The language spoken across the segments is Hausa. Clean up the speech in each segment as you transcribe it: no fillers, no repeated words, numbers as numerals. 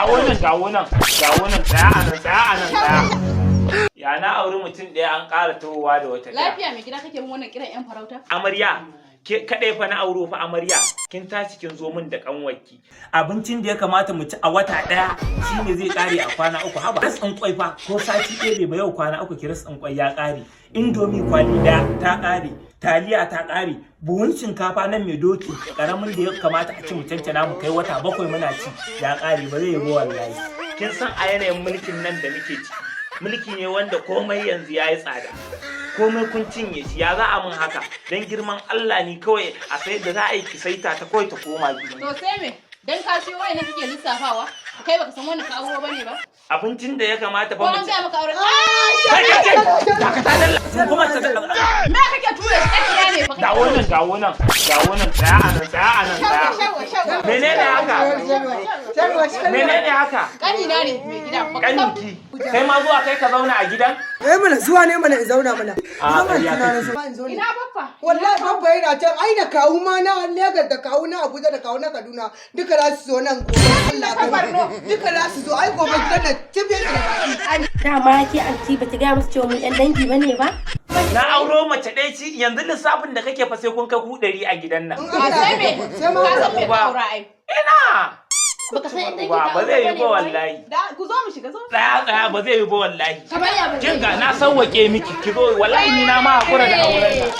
Dawo nan, dawo nan, dawo nan, tsaya a nan, tsaya a nan, tsaya. Ya na auri mutum ɗaya an ƙara tahowa da wata ɗaya? Lafiya, mai gida, kake mun wannan kiran yan farauta? Amarya, ke kaɗai fa na auro fa. Amarya, kin tashi kin zo min da kanwarki. Abincin da ya kamata mu ci a wata ɗaya shine zai ƙare a kwana 3. Haba, rice ɗin kwai fa ko sati ɗaya bai ba, yau kwana 3 ki rice ɗin kwai ya ƙare. Indomie kwali ɗaya ta ƙare, taliya ta ƙare, buhun shinkafa nan mai doki ƙaramin da ya kamata a ci mu cancana mu kai wata 7 muna ci ya ƙare. Ba zai yi ba wallahi. Kin san a yanayin mulkin nan da muke ciki, mulki ne wanda komai yanzu ya yi tsada, komai kun cinye shi. Ya za a mun haka? Don girman Allah, ni kawai a sai da za a yi ki saita ta kawai ta koma gidan. To sai me? Dan ka siyo wayan kake lissafawa? Kai baka san wannan ka auro bane ba? Abincin da ya kamata Ko fa mu an ci gaya maka aure? Kai, kai, kai, dakata dalla kuma ta. Me kake tura shi? Ɗan gida ne fa kake. Dawo nan, dawo nan, dawo nan, tsaya a nan, tsaya a nan, tsaya. Menene haka? Menene haka? Ƙanina ne, mai gida. Baka san Kaninki? Kai ma zuwa kai ka zauna a gidan? Eh mana, zuwa ne mana in zauna mana. A, Zama ƙarya tuna na kake. zo. In zo ne. Ina baffa? Wallahi babba yana can, ai da kawu ma na Lagos, da kawu na Abuja, da kawu na Kaduna, duka za su zo nan gobe. Allah kai mu. Duka za su zo, ai gobe gidan nan cif yake da baki. Dama ke anti bata gaya musu cewa mun yan dangi bane ba? Na auro mace ɗaya ci yanzu lissafin da kake fa sai kun kai ku 100 a gidan nan. In A sai me? Sai ma Ka san me ka Uba. aura ai. Ina Baka san yan dangi ba ka ba zai yi auro ba bane ba? wallahi. Da ku zo mu shiga, zo. Tsaya, tsaya, ba zai yi ba wallahi. Kamar ya ba zai Kin yi ga ba? na sauwake miki, ki zo. Wallahi ni na ma hakura da auren nan.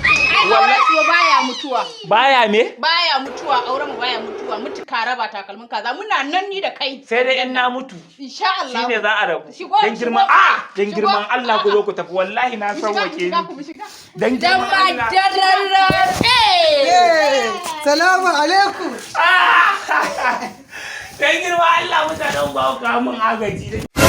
Ai auren kuwa baya mutuwa. Baya me? Baya mutuwa, auren mu baya mutuwa. Mutu ka raba takalmin kaza. Muna nan ni da kai. Sai dai in na mutu. Insha Allah. Shine za a rabu. Shigo, Dan girman shigo. A dan Shigo. girman Allah ku zo ku tafi, wallahi na Mu shiga, mu sauwake shiga, miki. ku shiga. Dan girman Allah. Eh, salamu alaikum. Ah! Dan girman Allah, mutanen ba ku kawo min agaji.